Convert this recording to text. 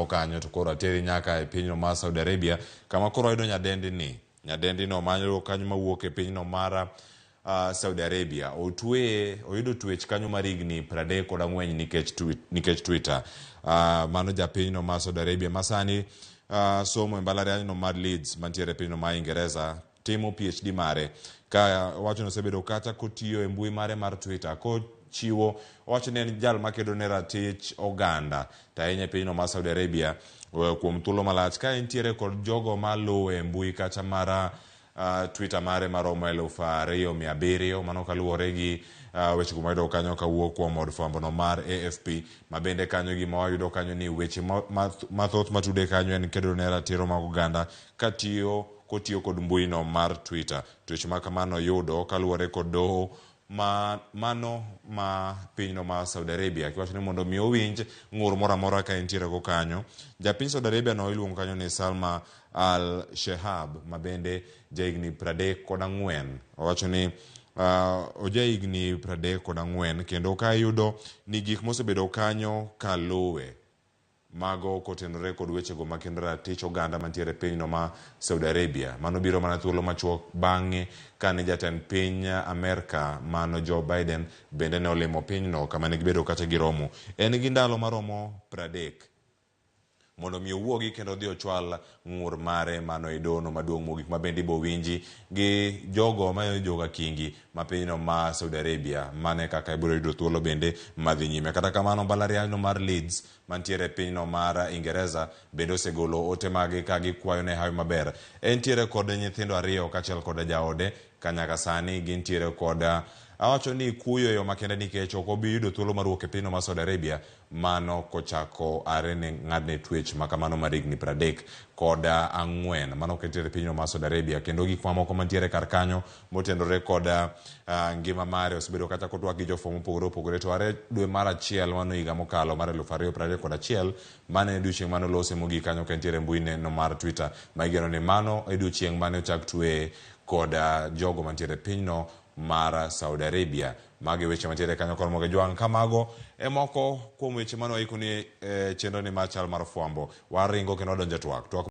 Arango kanyo to koro ateri nyaka e pinyno mar Saudi Arabia kama koro wayudo nyadendi ni. Nyadendi no manyo kanyo mawuok e pinyno mar Saudi Arabia otweye oyudo twech kanyo mar higni 34 nikech Twitter. Mano japinyno mar Saudi Arabia masani somo e mbalarianyno mar Leeds mantiere e pinyno mar Ingereza timo PhD mare ka owacho ni osebedo kata kotiyo e mbui mare mar Twitter kochiwo owacho ni en jal makedo ne ratich oganda to ahinya e pinyno mar Saudi Arabia kuom thuolo malach ka entiere kod jogo maluwe e mbui kata mar Twitter mare maromo 2700. Mano kaluwore gi weche go mayudo kanyo kawuok kuom od fwambo no mar AFP. Ma bende kanyo gima wayudo kanyo ni weche mathoth matude kanyo en kedo ne ratiro mag oganda katiyo kotiyo kod mbui no mar Twitter. Twech ma kamano yudo kaluwore kod doho ma mano ma pinyno mar Saudi Arabia kiwacho ni mondo mi owinj ng'ur moro amora ka entiere go kanyo. Japiny Saudi Arabia no iluongo kanyo ni Salma Al Shehab ma bende jahigni 34. Owacho ni ojahigni 34 kendo ka iyudo ni gik mosebedo kanyo kaluwe mago kotenore kod wechego makendo ratich oganda mantiere e pinyno ma Saudi Arabia. Mano biro mana thuolo machuok bang'e kane jatend piny Amerka mano Joe Biden bende ne olimo pinyno kama ne gibedo kata giromo. En gi ndalo maromo 30 mondo mi owuogi kendo odhi ochwal ng'ur mare mano e dono maduong' mogik ma bende ibo winji gi jogo ma joga kingi ma pinyno ma Saudi Arabia. Mane kaka ibiro yudo thuolo bende madhi nyime. Kata kamano mbalariany no mar Leeds mantiere e pinyno mar Ingereza bende osegolo ote mage ka gikwayo ne hawi maber. Entiere kod nyithindo ariyo kaachiel kod jaode ka nyaka sani gintiere kod awacho ni kuyo e yo makende nikech ok obi yudo thuolo mar wuok e pinyno mar Saudi Arabia mano kochako are ne ng'adne twech makamano mar higni 34. Mano kentiere e pinyno mar Saudi Arabia kendo gik mamoko mantiere kar kanyo motenore kod ngima mare osebedo kata kotwak gi jofwambo mopogore opogore to are dwe mar achiel mano higa mokalo mar 2021 mano en odiochieng' mane olose mogik kanyo ka entiere e mbui no mar Twitter ma igeno ni mano e odiochieng' mane ochak tweye kod jogo mantiere e pinyno mar Saudi Arabia. Magi weche mantiere kanyo kod Moge Jwang'. Ka mago e moko kuom weche mane waiko ni e chenro ni mar chal mar fwambo. Waringo kendo wadonjo e twak. Twak.